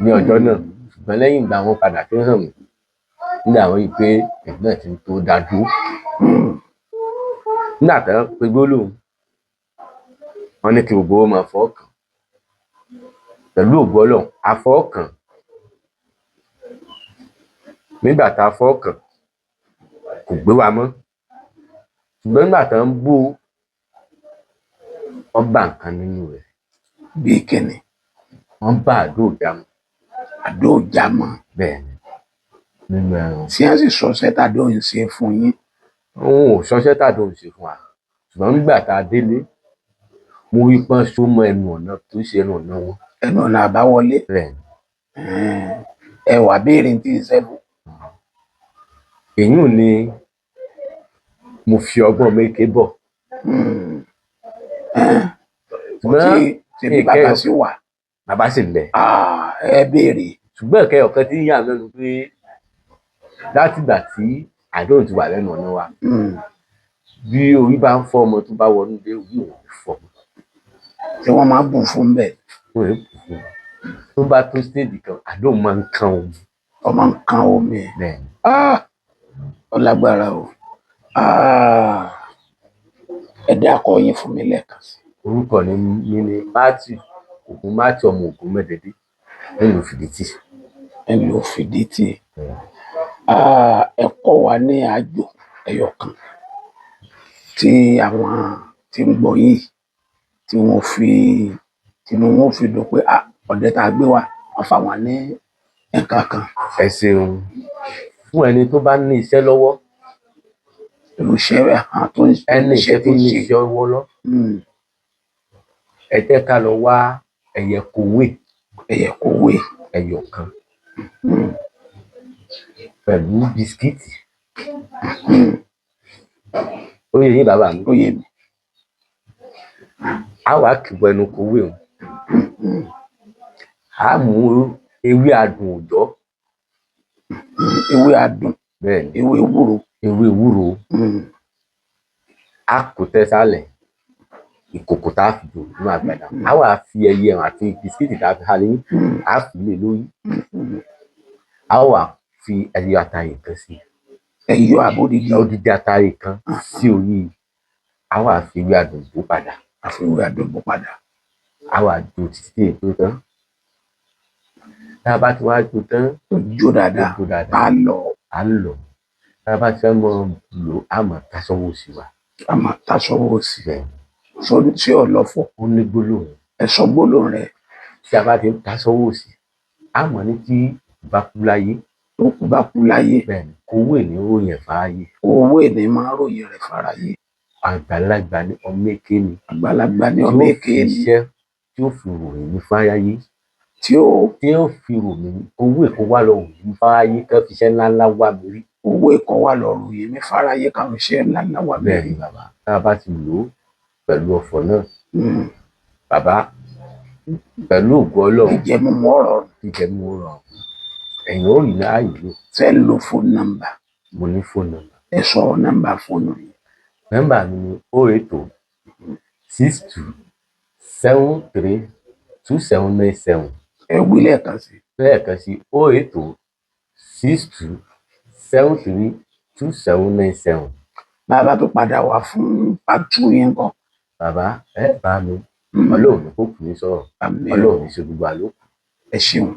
ní ọjọ́ náà. Ṣùgbọ́n lẹ́yìn ìgbà wọn padà tó hàn mí nígbà wọn rí i pé èmi náà ti ń tó dá dúró. Nígbà tí wọ́n pe gbólóhùn, wọ́n ní kí gbogbo wọn máa fọwọ́ kàn. Pẹ̀lú ògo Ọlọ́run, a fọwọ́ kàn. Nígbà tá a fọwọ́ kàn, kò gbé wa mọ́. Ṣùgbọ́n nígbà tí wọ́n ń bú, wọ́n bá nǹkan nínú rẹ̀. Bí kíni? Wọ́n bá àdó ìjàmọ̀. Àdó ìjàmọ̀. Bẹ́ẹ̀ ni, nínú ẹran. Tí wọ́n sì sọṣẹ́ tàdó ń ṣe fún yín. Òun ò sọṣẹ́ tàdó ń ṣe fún wa. Ṣùgbọ́n nígbà tá a délé, mo rí pọ́n so mọ́ ẹnu ọ̀nà tó ṣe ẹnu ọ̀nà wọn. Ẹnu ọ̀nà àbáwọlé. Bẹ́ẹ̀ ni. Ẹ wà béèrè tí ń ṣẹ́fù. Èyí ò ní mo fi ọgbọ́n méke bọ̀. Ṣùgbọ́n ṣebí bàbá sì wà. Bàbá sì ń bẹ. Ẹ béèrè. Ṣùgbọ́n ìkẹyọ̀ kan tí ń yà lẹ́nu pé látìgbà tí àdóhùn ti wà lẹ́nu ọ̀nà wa, bí orí bá ń fọ́ ọmọ tó bá wọnú dé, orí òun ò fọ́. Tí wọ́n máa bù fún bẹ́ẹ̀. Wọ́n yóò bù fún un. Tó bá tó stéèjì kan, àdóhùn máa ń kan omi. Ó máa ń kan omi. Bẹ́ẹ̀ ni. Ó lágbára o. Ẹ dákọ yín fún mi lẹ́ẹ̀kan sí. Orúkọ mi ni Matthew Ògún Matthew ọmọ Ògún Mẹ́dẹ̀dé nílùú Fìdítì. Nílùú Fìdítì. Ẹ kọ́ wa ní àjò ẹyọ kan tí àwọn tí ń gbọ́ yìí tí wọ́n fi tinú wọn fi dùn pé ọ̀dẹ tá a gbé wá wọ́n fà wọ́n ní nǹkan kan. Ẹ ṣeun. Fún ẹni tó bá ní iṣẹ́ lọ́wọ́. Irú iṣẹ́ àwọn tó ń ṣe Ẹni iṣẹ́ tó ní iṣẹ́ ọwọ́ lọ. Ẹ jẹ́ ká lọ wá ẹyẹ kòwé. Ẹyẹ kòwé. Ẹyọ kan. Pẹ̀lú bisikíìtì. Ó yé yín bàbá mi. Ó yé mi. A wá kìbọ ẹnu kòwé o. A mú ewé adùn òjọ́. Ewé adùn. Bẹ́ẹ̀ ni. Ewé ewúro. Ewé ewúro. Á kó tẹ́ sálẹ̀ ìkòkò tá a fi jò nínú àgbàdá, á wà fi ẹyẹ àti bisikíìtì tá a fi halẹ̀ yín, á fi lé lórí, á wà fi ẹyọ àtàrí kan sí. Ẹyọ àbódìdí? Odidi àtàrí kan sí orí, á wà fi ewé adùn bò padà. Àfiwé àdóbò padà. Á wà jó títí tí èyí tó tán. Tá a bá ti wá jó tán, tó jó dáadáa, tó jó dáadáa, á lọ. Á lọ. Tá a bá ti fẹ́ mọ lò, á mọ̀ tasọ́wọ́ sí wa. A máa tasọ́wọ́ sí. Bẹ́ẹ̀. Sọ sí ọlọ́fọ̀. Ó ní gbólóhùn. Ẹ sọ gbólóhùn rẹ̀. Tí a bá ti ń tasọ́wọ́ sí, á mọ̀ ní tí bá kú láyé. Tó kú bá kú láyé. Bẹ́ẹ̀ ni, owó èní ó yẹn fáyé. Owó èní máa ń ròyìn rẹ̀ fáráyé. Àgbàlagbà ní ọmọ èké ni. Àgbàlagbà ní tí ọmọ ó èké fi ni. Iṣẹ́ tí ó fi ròyìn ní fáyé. Tí ó tí ó fi ròyìn owó èkó wá lọ ròyìn fáyé, kán fi iṣẹ́ ńláńlá wá mi rí. Owó ẹ̀kọ́ wà lọ ròyìn ní fáráyé, káwọn iṣẹ́ ńlá ńlá wà. Bẹ́ẹ̀ ni bàbá, tá a bá ti lò ó pẹ̀lú ọ̀fọ̀ náà, bàbá, pẹ̀lú ògo Ọlọ́run, ìjẹ́ mímú ọ̀rọ̀. Jíjẹ mú rọrùn, ẹ̀yìn ó rí láàyè lò. Fẹ́ lo fóònù nọ́mbà? Mo ní fóònù nọ́mbà. Ẹ sọ nọ́mbà fóònù yìí. Nọ́mbà mi ni 08062732797. Ẹ wí lẹ́ẹ̀kan sí. Lẹ́ẹ̀kan sí, 08062732797. Bàbá tó padà wá fún pàtó yẹn kọ́. Bàbá, ẹ bá mi. Ọlọ́run ní kó kù ní sọ̀rọ̀. Àmín. Ọlọ́run ní ṣe gbogbo àlókù. Ẹ ṣeun.